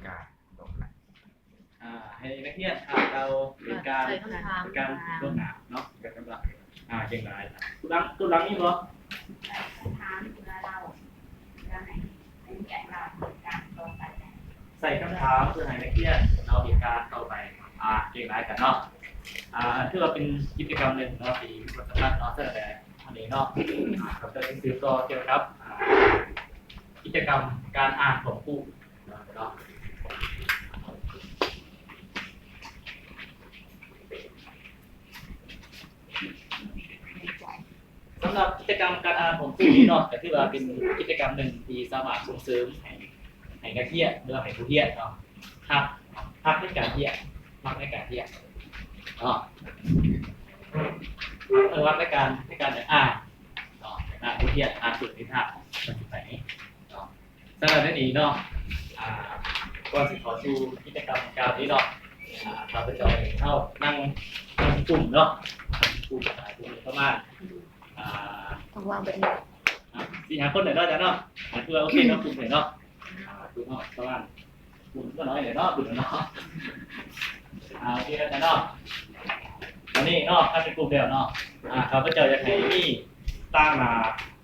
ການ ອ່າ ໃຫ້ນັກຮຽນຄາດເດົາເຫດການ ໃສ່ຄຳຖາມ ເຫດການລ່ວງໜ້າເນາະ ເກີດຂຶ້ນວ່າ ອ່າ ຈັ່ງໃດ. ຕົວຫຼັງ ຕົວຫຼັງມີບໍ່? ຄຳຖາມທີ່ວ່າເລົ່າ ເພື່ອໃຫ້ນັກຮຽນເລົ່າເຫດການຕໍ່ໄປ. ໃສ່ຄຳຖາມເພື່ອໃຫ້ນັກຮຽນເລົ່າເຫດການຕໍ່ໄປ. ອ່າ ເກັ່ງຫຼາຍກັນເນາະ. ອ່າ ຖືວ່າເປັນກິດຈະກຳໜຶ່ງເນາະ ທີ່ມີຄວາມສຳຄັນເນາະ. ສະນັ້ນແຫຼະ ອັນນີ້ເນາະ ອ່າ ເຮົາຈະໄດ້ສືບຕໍ່ກ່ຽວກັບ ອ່າ ກິດຈະກຳການອ່ານຂອງຄູເນາະ. ສຳລັບກິດຈະກຳການອ່ານຂອງຄູນີ້ເນາະ ກໍຖືວ່າເປັນກິດຈະກຳໜຶ່ງທີ່ສາມາດສົ່ງເສີມໃຫ້ ໃຫ້ນັກຮຽນ ຫຼືວ່າໃຫ້ຜູ້ຮຽນເນາະ ຮັກ ຮັກໃນການຮຽນ ມັກໃນການຮຽນເນາະ ເອີ ມັກໃນການ ໃນການອ່ານເນາະ ອ່ານບົດຮຽນ ອ່ານບດນິທານ ມັນຊິໄປເນາະ. ສຳລັບມື້ນີ້ເນາະ ອ່າ ກ່ອນຊິເຂົ້າສູ່ກິດຈະກຳດັ່ງກ່າວນີ້ເນາະ ອ່າ ຂ້າພະເຈົ້າເຮົານັ່ງ ນັ່ງກຸ່ມເນາະ ນັ່ງກຸ່ມ ອ່າ ກຸ່ມປະມານ ອ່າ ຕ້ອງວາງແບບນີ້ ອ່າ ສີ່ຫ້າຄົນເນາະ ອາຈານເນາະ ອ່າ ຖືວ່າໂອເຄເນາະ ກຸ່ມນີ້ເນາະ ອ່າ ກຸ່ມເຮົາປະມານ ກຸ່ມກໍນ້ອຍເນາະ ກຸ່ມເນາະ ອ່າ ໂອເຄອາຈານເນາະ. ຕອນນີ້ເນາະ ຄັນເປັນກຸ່ມແລ້ວເນາະ ອ່າ ຂ້າພະເຈົ້າຢາກໃຫ້ມີຕາງໜ້າ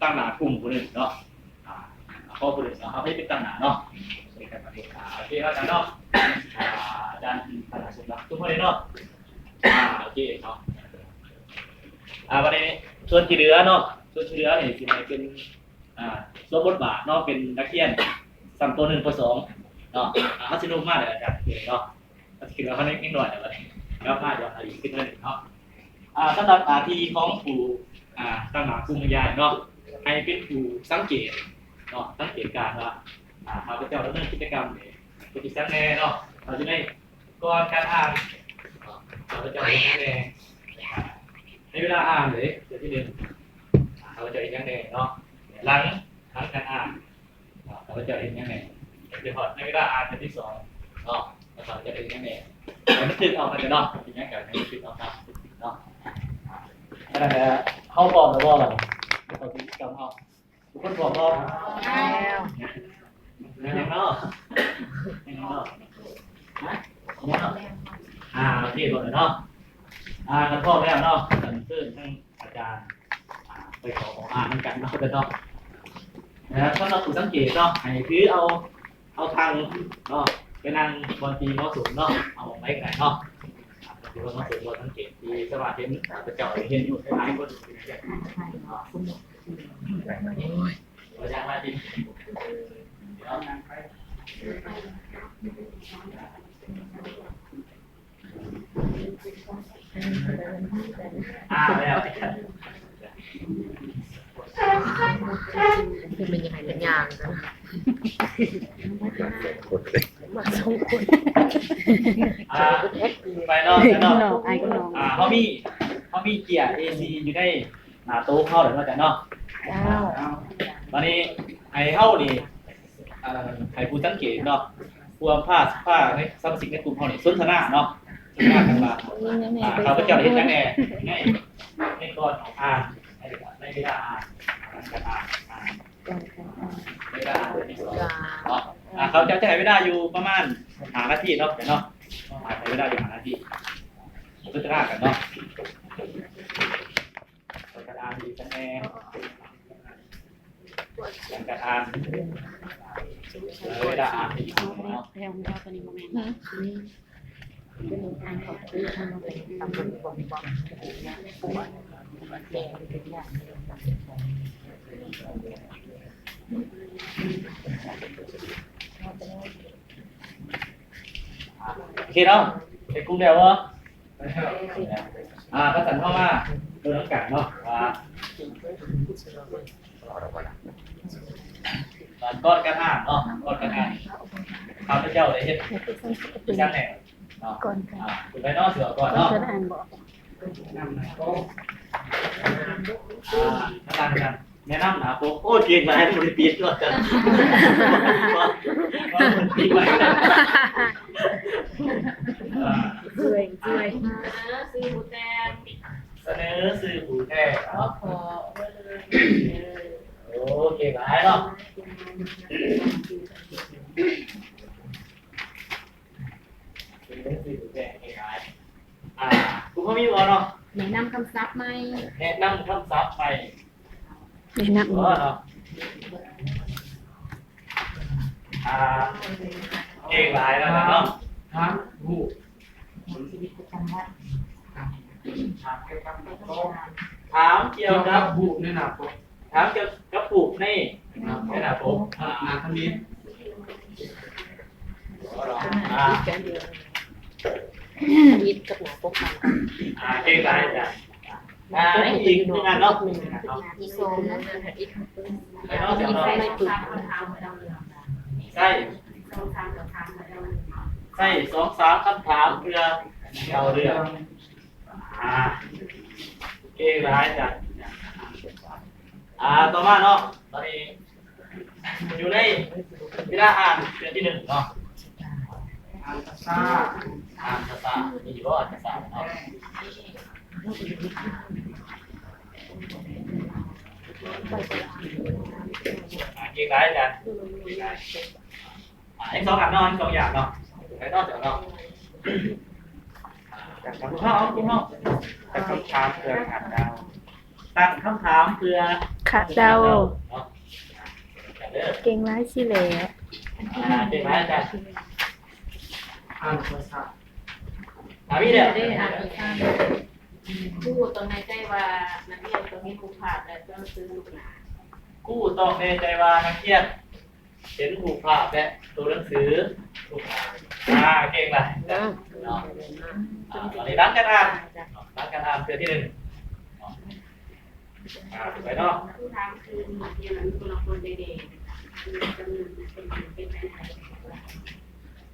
ຕາງໜ້າກຸ່ມຜູ້ໜຶ່ງເນາະ ອ່າ ຂໍຜູ້ໜຶ່ງເນາະ ເຮົາໃຫ້ເປັນຕາງໜ້າເນາະ ໂອເຄອາຈານເນາະ ອ່າ ອາຈານຕາງໜ້າສຸດເນາະ ທຸກຄົນເນາະ ອ່າ ໂອເຄເນາະ. ອ່າ ບັດນີ້ສ່ວນທີ່ເຫຼືອເນາະ ສ່ວນທີ່ເຫຼືອນີ້ຊິໃຫ້ເປັນ ອ່າ ສວມບົດບາດເນາະ ເປັນນັກຮຽນຊັ້ນ ປໍໜຶ່ງ ປໍສອງເນາະ ອ່າ ເຮົາຊິລົງມາແລ້ວອາຈານເນາະ ເຮົາຊິຂຶ້ນມາເຮົາຍັງນ້ອຍແລ້ວບັດນີ້ ກັບມາດຽວໃຫ້ອີກຂຶ້ນໜ້ອຍໜຶ່ງເນາະ. ອ່າ ສຳລັບໜ້າທີ່ຂອງຜູ້ ອ່າ ຕາງໜ້າກຸ່ມບັນຍາຍເນາະ ໃຫ້ເປັນຜູ້ສັງເກດເນາະ ສັງເກດການວ່າ ອ່າ ຂ້າພະເຈົ້າດຳເນີນກິດຈະກຳນີ້ເປັນຈັ່ງໃດແດ່ເນາະ ເຮົາຊິໄດ້ ກ່ອນການອ່ານ ຂ້າພະເຈົ້າເຮັດຫຍັງແດ່? ໃນເວລາອ່ານເດ້ ເທື່ອທີໜຶ່ງ ຂ້າພະເຈົ້າເຮັດຫຍັງແດ່ເນາະ? ຫຼັງ ຫຼັງການອ່ານ ຂ້າພະເຈົ້າເຮັດຫຍັງແດ່? ຈົນຮອດໃນເວລາອ່ານເທື່ອທີສອງເນາະ ຂ້າພະເຈົ້າເຮັດຫຍັງແດ່? ໃຫ້ມັນຖືກເອົາໄປເນາະ ເຮັດຫຍັງກໍໃຫ້ມັນຖືກເອົາຕາມເນາະ. ອັນນັ້ນແຫຼະ ເຮົາພ້ອມແລ້ວບໍ່? ເຂົ້າສູ່ກິດຈະກຳເຮົາ. ທຸກຄົນພ້ອມບໍ່? ແລ້ວ ຍັງເນາະ ຍັງເນາະ ຮະ ຍັງເນາະ ອ່າ ໂອເຄ ພ້ອມແລ້ວເນາະ ອ່າ ຄັນພ້ອມແລ້ວເນາະ ເຊີນທາງອາຈານ ອ່າ ໄປເຂົ້າຫ້ອງອ່ານນຳກັນເນາະ ເນາະ. ສຳລັບຜູ້ສັງເກດເນາະ ໃຫ້ຖືເອົາ ເອົາຖັງເນາະ ໄປນັ່ງບ່ອນທີ່ເໝາະສົມເນາະ ເອົາໝ່ອງໃດກໍໄດ້ເນາະ ທີ່ວ່າເໝາະສົມ ບ່ອນສັງເກດທີ່ສາມາດເຫັນ ເຈົ້າເຫັນຢູ່ຫຼາຍຄົນ ໂອ້ຍ ອ່າ ແລ້ວ ຄືມັນຍັງໃຫ້ເປັນຢ່າງ ມາສອງຄົນ ອ່າ ໄປເນາະ ໄປເນາະ ອ້າຍກັບນ້ອງ ອ່າ ເຮົາມີ ເຮົາມີເຈ້ຍເອສີ່ຢູ່ໃນ ໜ້າໂຕເຮົາແລ້ວເນາະ ອາຈານເນາະ ເຈົ້າ ບາດນີ້ໃຫ້ເຮົານີ້ ເອີ ໃຫ້ຜູ້ສັງເກດເນາະ ພວກພາ ພາໃນສະມາຊິກໃນກຸ່ມເຮົານີ້ສົນທະນາເນາະ ສົນທະນາກັນວ່າ ຂ້າພະເຈົ້າໄດ້ເຮັດຫຍັງແດ່ໃນ ໃນກ່ອນອອກອ່ານ ໃນ ໃນເວລາອ່ານ ການອ່ານ ໃນເວລາອ່ານເນາະ ຂ້າພະເຈົ້າຈະໃຫ້ເວລາຢູ່ປະມານຫ້ານາທີເນາະ ເນາະ ໃຫ້ເວລາຢູ່ຫ້ານາທີ ສົນທະນາກັນເນາະ. ກະອ່ານອີກແນ່ ກະອ່ານ ເວລາອ່ານອີກເນາະ ແຖວຂອງເຈົ້າຕົວນີ້ບໍ່ແມ່ນ ໂອເຄເນາະ ເຮັດກຸ່ມແລ້ວບໍ່? ອ່າ ຄັນຊັ້ນເຮົາມາເບິ່ງນຳກັນເນາະ ວ່າ ອ່າ ກ່ອນການອ່ານເນາະ ກ່ອນການອ່ານ ຂ້າພະເຈົ້າໄດ້ເຮັດອີ່ຫຍັງແດ່ເນາະ? ອ່າ ຜູ້ໃດເນາະ ຊິເວົ້າກ່ອນເນາະ? ອ່າ ທ່ານ ທ່ານ ແນະນຳໜ້າປົກ ໂອ້ຍ ເກັ່ງຫຼາຍ ບໍ່ໄດ້ປິດເນາະ ເຈົ້າ ປິດໄວ້ ອ່າ ຊ່ວຍ ຊ່ວຍ ຊື່ຜູ້ແທນ ສະເໜີຊື່ຜູ້ແທນເນາະ ໂອ້ ເກັ່ງຫຼາຍເນາະ. ມີບໍ່ເນາະ? ແນະນຳຄຳສັບໃໝ່. ແນະນຳຄຳສັບໃໝ່. ແນະນຳ ບໍ່ເນາະ? ອ່າ ເກັ່ງຫຼາຍແລ້ວເນາະ. ຖາມ ຖາມ ຮູ້ ຊີວິດປະຈຳວັນ. ຖາມກ່ຽວກັບ ຖາມກ່ຽວກັບ ຮູ້ ໃນໜ້າປົກ. ຖາມກ່ຽວກັບຮູບໃນ ໃນໜ້າປົກ ໜ້າທຳອິດ. ທຳອິດກັບໜ້າປົກ. ອ່າ ເກັ່ງຫຼາຍອາຈານ. ອ່າ ໃນອີກໜຶ່ງອັນເນາະ. ອີກສອງນະ. ໃສ່ ໃສ່ສອງສາມຄຳຖາມເພື່ອເລົ່າເລື່ອງ. ອ່າ ເກັ່ງຫຼາຍອາຈານ. ອ່າ ຕໍ່ມາເນາະ ຕອນນີ້ຢູ່ໃນເວລາອ່ານເທື່ອທີໜຶ່ງເນາະ. ອ່ານຊ້າໆ ອ່ານຊ້າໆ ມີຢູ່ບໍ່ອ່ານຊ້າໆເນາະ? ອ່າ ເກັ່ງຫຼາຍອາຈານ. ອ່າ ອີກສອງອັນເນາະ ອີກສອງຢ່າງເນາະ. ໃຜເນາະ ເຈົ້າເນາະ? ເອົາ ເອົາ ເອົາ ຕັ້ງຄຳຖາມເພື່ອຄາດເດົາ. ຕັ້ງຄຳຖາມເພື່ອຄາດເດົາເນາະ. ເກັ່ງຫຼາຍຊິແຫຼະ. ອ່າ ເກັ່ງຫຼາຍອາຈານ. ອ່ານຊ້າໆ ອ່າ ມີແລ້ວ. ຄູຕ້ອງແນ່ໃຈວ່ານັກຮຽນຕ້ອງເຫັນຮູບພາບ ແລະ ຕົວໜັງສື. ຄູຕ້ອງແນ່ໃຈວ່ານັກຮຽນ ເຫັນຮູບພາບ ແລະ ຕົວໜັງສື. ອ່າ ເກັ່ງຫຼາຍເນາະ. ອ່າ ຕອນນີ້ຫຼັງການອ່ານ ຫຼັງການອ່ານເທື່ອທີໜຶ່ງ. ອ່າ ໄປເນາະ.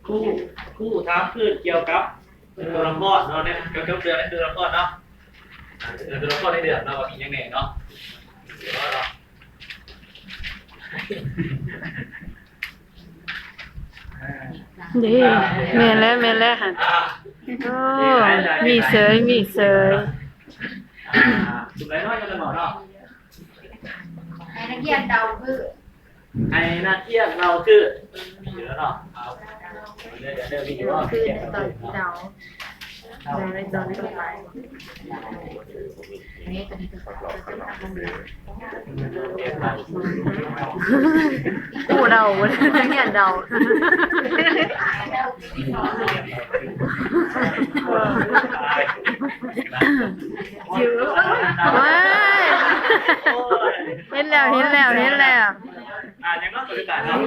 ຄູ ຄູຖາມຄືນກ່ຽວກັບຕົວລະຄອນເນາະ ໃນ ກ່ຽວກັບເລື່ອງໃນຕົວລະຄອນເນາະ. ອ່າ ຕົວລະຄອນໃນເລື່ອງເນາະ ວ່າມີຫຍັງແນ່ເນາະ. ເດ້ ແມ່ນແລ້ວ ແມ່ນແລ້ວຫັ້ນ. ໂອ້ ມີເສີຍ ມີເສີຍ. ອ່າ ສຸດໄດ້ເນາະ ຍັງບໍ່ເນາະ. ໃຫ້ນັກຮຽນເດົາຄື ໃຫ້ນັກຮຽນເດົາຄື ເດີເນາະ. ເອົາ ເດີ ເດີ ເດີ ເດີ ເດີ ເດົາ ເດົາໃນຕອນຕໍ່ໄປ. ກູເດົາ ນັກຮຽນເດົາ. ໂອ້ຍ ເຫັນແລ້ວ ເຫັນແລ້ວ ເຫັນແລ້ວ. ອ່າ ຍັງນອກຕົວການເນາະ.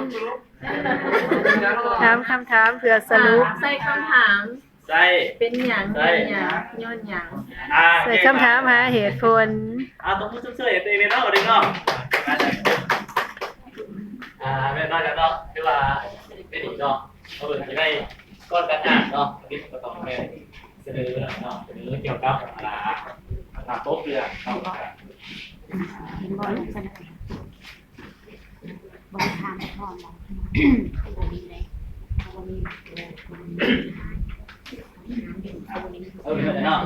ຖາມຄຳຖາມເພື່ອສະຫຼຸບ. ໃສ່ຄຳຖາມ. ໃສ່ ເປັນຫຍັງ? ໃສ່ ເປັນຫຍັງ? ຍ້ອນຫຍັງ? ອ່າ ໃສ່ຄຳຖາມຫາເຫດຜົນ. ອ່າ ຕົບມືຊົມເຊີຍໃຫ້ຕົວເອງແມ່ນເນາະ ເດັກເນາະ. ອ່າ ແມ່ນເນາະ ແມ່ນເນາະ ຖືວ່າເປັນອີກເນາະ. ເຮົາເບິ່ງຢູ່ໃນກ່ອນການອ່ານເນາະ ເດັກກໍຕ້ອງແມ່ນສະເໜີເນາະ ສະເໜີກ່ຽວກັບ ອ່າ ໜ້າປົກເລື່ອງເນາະ. ເຫັນບໍ່ລູກ? ເອີ ເນາະ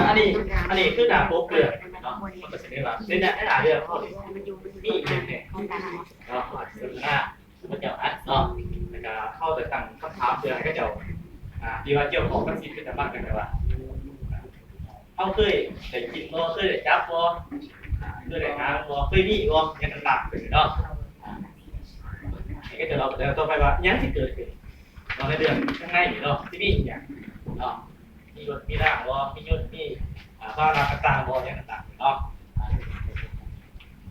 ອັນນີ້ ອັນນີ້ຄືໜ້າປົກເລື່ອງເນາະ. ມັນກໍຊິໄດ້ວ່າໃນໜ້າ ໃນໜ້າເລື່ອງເຮົານີ້ມີອີ່ຫຍັງແດ່ເນາະ. ເຮົາອາດຈະສົນທະນາ ເຂົາເຈົ້າອັດເນາະ ແລ້ວກໍເຮົາໄປຕັ້ງຄຳຖາມເພື່ອໃຫ້ເຂົາເຈົ້າ ອ່າ ທີ່ວ່າກ່ຽວຂ້ອງກັບຊີວິດປະຈຳວັນ ກໍແບບວ່າ ເຮົາເຄີຍໄດ້ກິນບໍ່? ເຄີຍໄດ້ຈັບບໍ່? ເຄີຍໄດ້ຫາບໍ່? ເຄີຍມີບໍ່? ຫຍັງຕ່າງໆ ເນາະ. ໃຫ້ເຂົາເຈົ້າເລົ່າ ແລ້ວຕໍ່ໄປວ່າຫຍັງຊິເກີດຂຶ້ນເນາະ ໃນເລື່ອງຂ້າງໃນນີ້ເນາະ ຊິມີອີ່ຫຍັງເນາະ. ມີລົດມີລາງບໍ່? ມີຍົນ ມີ ອ່າ ພາຫະນະຕ່າງໆບໍ່? ຫຍັງຕ່າງໆ ເນາະ.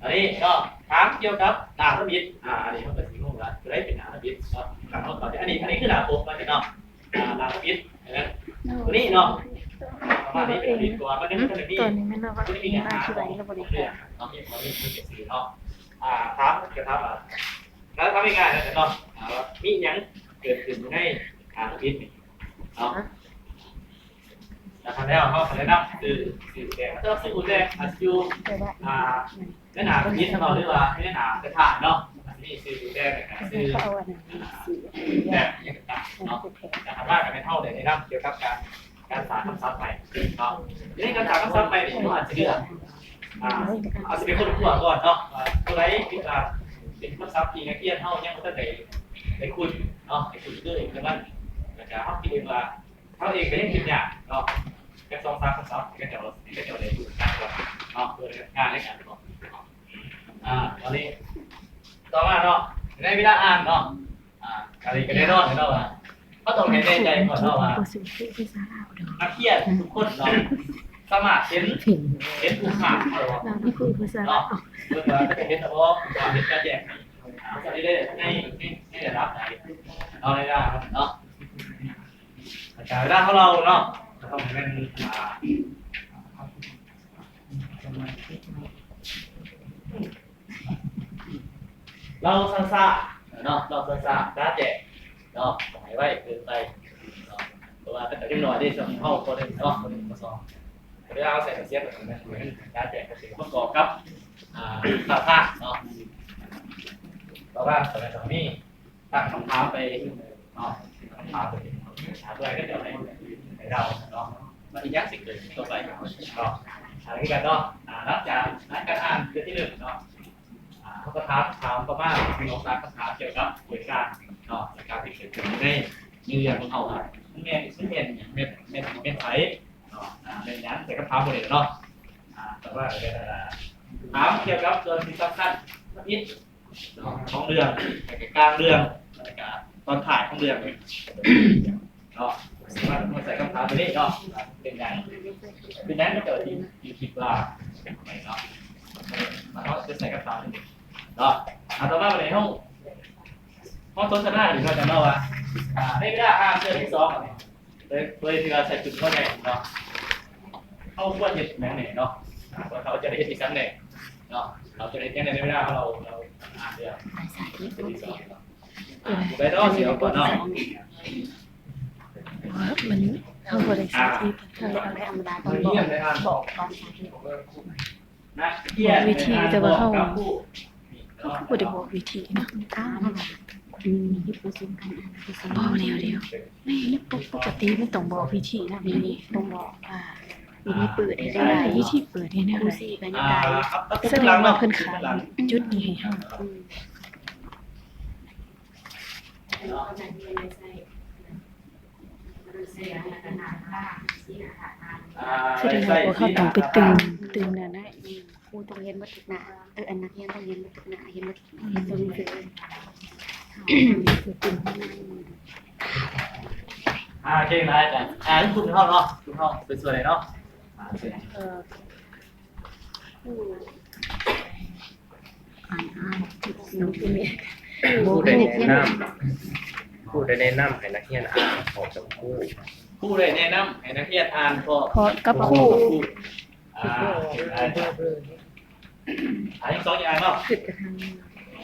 ອັນນີ້ເນາະ ຖາມກ່ຽວກັບໜ້າທຳອິດ. ອ່າ ອັນນີ້ເຮົາກໍຊິງງວ່າ ຕົວໃດເປັນໜ້າທຳອິດເນາະ. ຄັນເຮົາເຂົ້າໃຈ ອັນນີ້ ອັນນີ້ຄືໜ້າປົກມັນເນາະ. ອ່າ ໜ້າທຳອິດ ເຫັນໄໝ? ຕົວນີ້ເນາະ ປະມານນີ້ເປັນທຳອິດ ເພາະວ່າມັນຍັງບໍ່ທັນໄດ້ມີ ບໍ່ໄດ້ມີເນື້ອຫາຂອງເລື່ອງເນາະ ຍັງບໍ່ມີຊື່ເນາະ. ອ່າ ຖາມ ກໍຖາມວ່າ ຖ້າຖາມງ່າຍໆ ແລ້ວກັນເນາະ ອ່າ ວ່າມີຫຍັງເກີດຂຶ້ນໃນໜ້າທຳອິດນີ້ເນາະ. ແລ້ວຄັນແລ້ວເຮົາກໍແນະນຳຊື່ ຊື່ແດງ ແຕ່ວ່າຊື່ແດງອາດຈະຢູ່ ອ່າ ໃນໜ້າທຳອິດເນາະ ຫຼືວ່າໃນໜ້າສະຖານເນາະ ອາດຈະມີຊື່ແດງ ແລ້ວກໍຊື່ ອ່າ ແບບຫຍັງຕ່າງໆເນາະ. ແຕ່ຄັນວ່າກໍແມ່ນເຮົາໄດ້ແນະນຳກ່ຽວກັບການ ການສ້າງຄຳສັບໃໝ່ເນາະ. ໃນການສ້າງຄຳສັບໃໝ່ນີ້ ເຮົາອາດຈະເລືອກ ອ່າ ອາດຈະເປັນຄົ້ນຄວ້າກ່ອນເນາະ ວ່າຕົວໃດທີ່ວ່າເປັນຄຳສັບທີ່ນັກຮຽນເຮົາຍັງບໍ່ທັນໄດ້ ໄດ້ຄຸ້ນເນາະ ໄດ້ຄຸ້ນເຄີຍກັບມັນ ແລ້ວກໍເຮົາຄິດເອງວ່າ ເຮົາເອງກໍຍັງຄິດຍາກເນາະ ສອງສາມຄຳສັບ ເຂົາເຈົ້າ ເຂົາເຈົ້າໄດ້ຮູ້ຈັກກ່ອນເນາະ ເພື່ອງານໃນການປະກອບ. ອ່າ ຕອນນີ້ ຕໍ່ມາເນາະ ໃນເວລາອ່ານເນາະ ອ່າ ອັນນີ້ກໍແນ່ນອນເນາະວ່າ ເຮົາຕ້ອງໃຫ້ແນ່ໃຈກ່ອນເນາະວ່າ ນັກຮຽນທຸກຄົນເນາະ ສາມາດເຫັນ ເຫັນຮູບພາບເຮົາບໍ່ ເນາະ ເບິ່ງວ່າເຂົາເຫັນບໍ່ ເຫັນການແຍກ ອ່າ ໃນ ໃນ ໃນລະດັບໃດເນາະ ໃນເວລາເນາະ ອາຈານເວລາເຮົາເລົ່າເນາະ ກໍຕ້ອງໃຫ້ແມ່ນ ອ່າ ເລົ່າຊ້າໆເນາະ ເລົ່າຊ້າໆ ຈະແຈ້ງເນາະ ບໍ່ໃຫ້ໄວເກີນໄປເນາະ ເພາະວ່າເປັນເດັກນ້ອຍເດ້ ຊ່ວງເຮົາ ປ.ໜຶ່ງ ເນາະ ປ.ໜຶ່ງ ປ.ສອງ ເວລາເຮົາໃສ່ເສຽງ ມັນຈະແຈ້ງປະກອບກັບ ອ່າ ທ່າທາງເນາະ ເພາະວ່າສະໄໝສາມີ ຕັ້ງຄຳຖາມໄປເນາະ ຄຳຖາມໄປຫາເພື່ອນ ເພື່ອໃຫ້ເຮົາເດົາເນາະ ວ່າອີ່ຫຍັງຊິເກີດຂຶ້ນຕໍ່ໄປເນາະ ອັນນີ້ຄືກັນເນາະ ອ່າ ຫຼັງຈາກ ຫຼັງການອ່ານເທື່ອທີໜຶ່ງເນາະ ອ່າ ເຮົາກໍຖາມ ຖາມປະມານສອງສາມຄຳຖາມກ່ຽວກັບເຫດການເນາະ ເຫດການທີ່ເກີດຂຶ້ນໃນ ໃນເລື່ອງຂອງເຮົາ ມັນແມ່ນ ມັນແມ່ນຫຍັງ ແມ່ນ ແມ່ນ ແມ່ນໃຜເນາະ ອ່າ ແມ່ນຫຍັງ ໃສ່ຄຳຖາມບໍ່ໄດ້ເນາະ ອ່າ ແຕ່ວ່າ ອ່າ ຖາມກ່ຽວກັບສ່ວນທີ່ສຳຄັນທຳອິດ ເນາະ ຂອງເລື່ອງ ແລ້ວກະກາງເລື່ອງ ແລ້ວກະຕອນທ້າຍຂອງເລື່ອງເນາະ ມາ ມາໃສ່ຄຳຖາມຕົວນີ້ເນາະ ເປັນຫຍັງ ເປັນຫຍັງເຈົ້າຈຶ່ງ ຈຶ່ງຄິດວ່າເນາະ ມາເຮົາຈະໃສ່ຄຳຖາມຕົວນີ້ເນາະ ອ່າ ຕໍ່ມາບັດນີ້ເຮົາ ເຮົາສົນທະນາກັນເນາະ ເນາະວ່າ ອ່າ ໃນເວລາອ່ານເທື່ອທີສອງ ໂດຍ ໂດຍທີ່ວ່າໃສ່ປຶ້ມເຮົາແດ່ເນາະ ເຮົາຄວນເຮັດຫຍັງແດ່ເນາະ ອ່າ ວ່າເຮົາຈະໄດ້ເຮັດອີ່ຫຍັງແດ່ເນາະ ເຮົາຈະໄດ້ເຮັດຫຍັງແດ່ໃນເວລາເຮົາ ເຮົາ ເຮົາອ່ານເລື່ອງ ໄປເນາະ ຊິເອົາກ່ອນເນາະ ມັນ ເຮົາບໍ່ໄດ້ສາທິດ ເຮົາເອົາແຕ່ທຳມະດາ ຕ້ອງບອກ ບອກຕອນສາທິດ ນັກຮຽນ ບອກວິທີ ແຕ່ວ່າເຮົາ ເຮົາຄືບໍ່ໄດ້ບອກວິທີເນາະ ອືມ ມີຈຸດປະສົງການອ່ານ ບໍ່ ດຽວໆ ໃນ ໃນປົກກະຕິມັນຕ້ອງບອກວິທີນຳ ນີ້ ນີ້ ຕ້ອງບອກວ່າ ວິທີເປີດເຮັດຈັ່ງໃດ ວິທີເປີດເຮັດແນວໃດ ສະແດງວ່າເພິ່ນຂາຍຈຸດນີ້ໃຫ້ເຮົາ ອືມ ສະແດງວ່າພວກເຮົາຕ້ອງໄປຕື່ມ ຕື່ມແນວນັ້ນ ຄູຕ້ອງເຫັນໝົດທຸກໜ້າ ເອີ ອັນນັກຮຽນຕ້ອງເຫັນໝົດທຸກໜ້າ ເຫັນໝົດທຸກໜ້າ ເຫັນຕົວໜັງສື ອ່າ ເກັ່ງຫຼາຍອາຈານ ອ່າ ກຸ່ມເຮົາເນາະ ກຸ່ມເຮົາໄປຊ່ວຍເນາະ ອ່າ ເອີ ຜູ້ໃດແນະນຳ ຜູ້ໃດແນະນຳໃຫ້ນັກຮຽນອ່ານພ້ອມກັບຄູ ຜູ້ໃດແນະນຳໃຫ້ນັກຮຽນອ່ານພ້ອມ ພ້ອມກັບຄູ ອ່າ ອ່າ ຍັງສອງຢ່າງເນາະ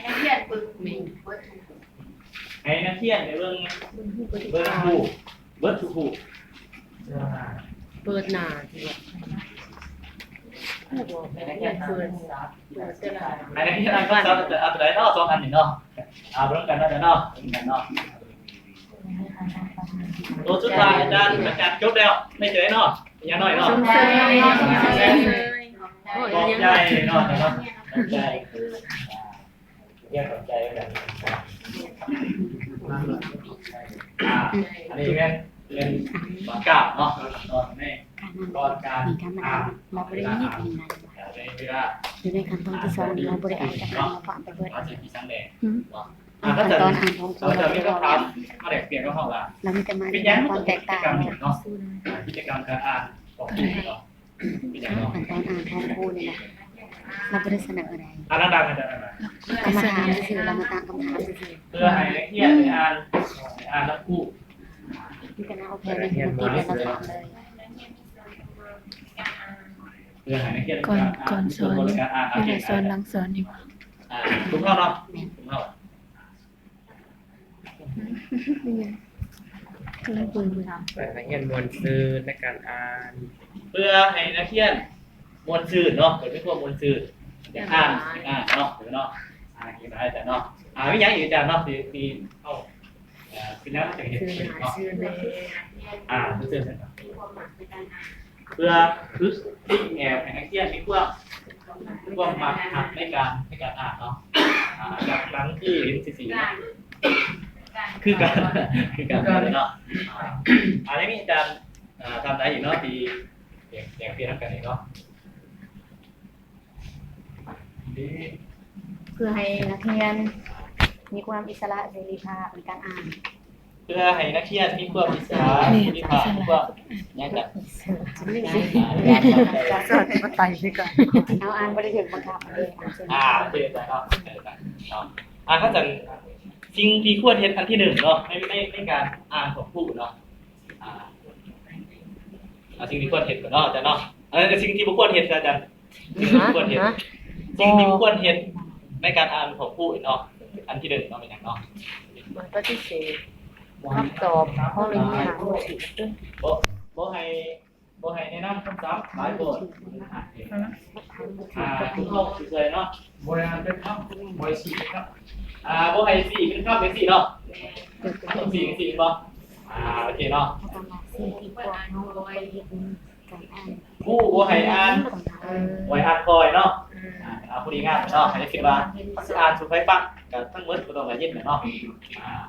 ນັກຮຽນເບິ່ງ ໃຫ້ນັກຮຽນໄດ້ເບິ່ງ ເບິ່ງຮູບເບິດທຸກຮູບ ເປີດໜ້າ ໃຫ້ນັກຮຽນເປີດ ເປີດແຕ່ລະ ໃຫ້ນັກຮຽນອ່ານ ເອົາຕົວໃດເນາະ ສອງອັນນີ້ເນາະ ເອົາເບິ່ງກັນເນາະ ເນາະ ເບິ່ງກັນເນາະ ໂຕສຸດທ້າຍອາຈານ ອາຈານຈົບແລ້ວ ໃນໃຈເນາະ ຢ່າງໜ້ອຍເນາະ ຂອບໃຈເນາະ ຂອບໃຈ ຮຽນເຂົ້າໃຈກັນ ອ່າ ອັນນີ້ແມ່ນ ແມ່ນຕອນກ້າວເນາະ ຕອນໃນ ຕອນການອ່ານ ເວລາອ່ານ ໃນເວລາ ຢູ່ໃນຂັ້ນຕອນທີສອງນີ້ ເຮົາບໍ່ໄດ້ອ່ານຈາກຄຳວ່າຄວາມໄປເບິດ ອືມ ອ່າ ຂັ້ນຕອນອ່ານຂອງເຂົາ ເຂົາເຈົ້າມີຄຳຖາມມາແລກປ່ຽນກັບເຮົາວ່າ ເປັນຫຍັງຄວາມແຕກຕ່າງເນາະ ກິດຈະກຳການອ່ານຂອງຄູເນາະ ຂັ້ນຕອນອ່ານຂອງຄູນີ້ນະ ລາວບໍ່ໄດ້ສະເໜີໃດ ອ່ານດັງໆ ໃຫ້ດັງໆ ກະມາຖາມຊື່ໆ ລາວມາຕັ້ງຄຳຖາມຊື່ໆ ເພື່ອໃຫ້ນັກຮຽນໄດ້ອ່ານ ໄດ້ອ່ານນຳຄູ ມີແຕ່ແນວແຜນທີ່ລາວຖາມເລີຍ ເພື່ອໃຫ້ນັກຮຽນ ກ່ອນ ກ່ອນສອນ ເວລາສອນ ຫຼັງສອນນີ້ ອ່າ ທຸກເຮົາເນາະ ທຸກເຮົາ ກຳລັງເບິ່ງຢູ່ ໃຫ້ນັກຮຽນມ່ວນຊື່ນໃນການອ່ານ ເພື່ອໃຫ້ນັກຮຽນມ່ວນຊື່ນເນາະ ເກີດມີຄວາມມ່ວນຊື່ນ ຢາກອ່ານ ຢາກອ່ານເນາະ ເນາະ ອ່ານເນາະ ອ່າ ມີຫຍັງອີກອາຈານເນາະ ທີ່ ທີ່ເຮົາ ເອີ ເປັນແນວທາງຈະເຮັດເນາະ ອ່າ ເພື່ອຝຶກ ຝຶກແອບໃຫ້ນັກຮຽນມີຄວາມ ຄວາມມັກຮັກໃນການ ໃນການອ່ານເນາະ ອ່າ ຈາກຫຼັງທີ່ເຫັນຊື່ໆເນາະ ຄືກັນ ຄືກັນເນາະ ອ່າ ແລ້ວມີອາຈານ ອ່າ ທ່ານໃດອີກເນາະ ທີ່ ແລກ ແລກປ່ຽນນຳກັນອີກເນາະ. ເພື່ອໃຫ້ນັກຮຽນມີຄວາມອິດສະຫຼະເສລີພາບໃນການອ່ານ. ເພື່ອໃຫ້ນັກຮຽນມີຄວາມອິດສະຫຼະເສລີພາບ ພວກຫຍັງກັນ ປະຊາທິປະໄຕຄືກັນ. ເຮົາອ່ານບໍ່ໄດ້ຖືກບັງຄັບເດ້. ອ່າ ໂອເຄ ເຂົ້າໃຈເນາະ ເຂົ້າໃຈເນາະ. ອ່າ ຄັນຊັ້ນ ສິ່ງທີ່ຄວນເຮັດອັນທີໜຶ່ງເນາະ ໃນ ໃນ ໃນການອ່ານຂອງຜູ້ເນາະ ອ່າ ເອົາສິ່ງທີ່ຄວນເຮັດກ່ອນເນາະ ອາຈານເນາະ. ອັນນັ້ນຄືສິ່ງທີ່ບໍ່ຄວນເຮັດ ອາຈານ. ສິ່ງທີ່ບໍ່ຄວນເຮັດ ອືມ ສິ່ງທີ່ບໍ່ຄວນເຮັດໃນການອ່ານຂອງຜູ້ເນາະ ອັນທີໜຶ່ງເນາະ ແມ່ນຫຍັງເນາະ? ມັນປະຕິເສດ ຄຳຕອບຂອງເລື່ອງນີ້ນະ ບໍ່ ບໍ່ໃຫ້ ບໍ່ໃຫ້ແນະນຳຄຳສັບຫຼາຍໂພດ. ອ່າ ຄືເຮົາຊິເຊີຍເນາະ ບໍ່ໃຫ້ອ່ານເປັນຄຳ ບໍ່ໃຫ້ຊີ້ເປັນຄຳ ອ່າ ບໍ່ໃຫ້ຊີ້ເປັນຄຳຈັ່ງຊີ້ເນາະ ຕ້ອງຊີ້ຈັ່ງຊີ້ແມ່ນບໍ່? ອ່າ ໂອເຄເນາະ. ຄູບໍ່ໃຫ້ອ່ານ ບໍ່ໃຫ້ອ່ານຄ່ອຍເນາະ. ອ່າ ເອົາຜູ້ດີງາມເນາະ ໃຫ້ຄິດວ່າຊິອ່ານສູ່ໃຜຟັງ ກໍທັງໝົດບໍ່ຕ້ອງໄດ້ຍິນແຫຼະເນາະ. ອ່າ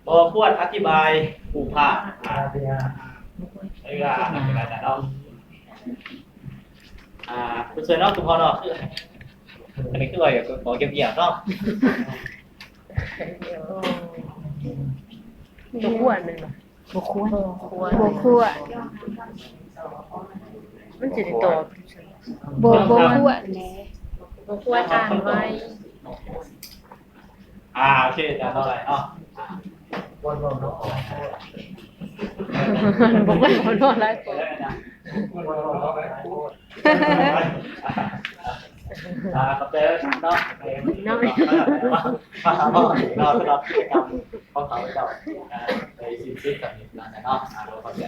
ໂອເຄ ບໍ່ຄວນອະທິບາຍຮູບພາບ. ອ່າ ໃຊ້ເວລາ ໃຊ້ເວລາເນາະ. ອ່າ ຜູ້ຊ່ວຍເນາະ ຄືເຮົາເນາະ ຄື ອັນນີ້ຄືວ່າຢາກຂໍງຽບໆເນາະ. ບໍ່ຄວນແມ່ນບໍ່? ບໍ່ຄວນ ບໍ່ຄວນ ບໍ່ຄວນ ມັນຊິໄດ້ຕອບ ບໍ່ ບໍ່ຄວນແຫຼະ ບໍ່ຄວນອ່ານໄວ. ອ່າ ໂອເຄ ອາຈານ ເອົາໄດ້ເນາະ. ບໍ່ຄວນເວົ້າຫຼາຍໂພດ ອ່າ ຂອບໃຈເນາະ ເນາະ ເນາະ ສຳລັບກິດຈະກຳຂອງຂ້າພະເຈົ້າ ອ່າ ໄດ້ສິ້ນສຸດສ່ຳນີ້ເນາະ ເນາະ. ອ່າ ຂອບໃຈ.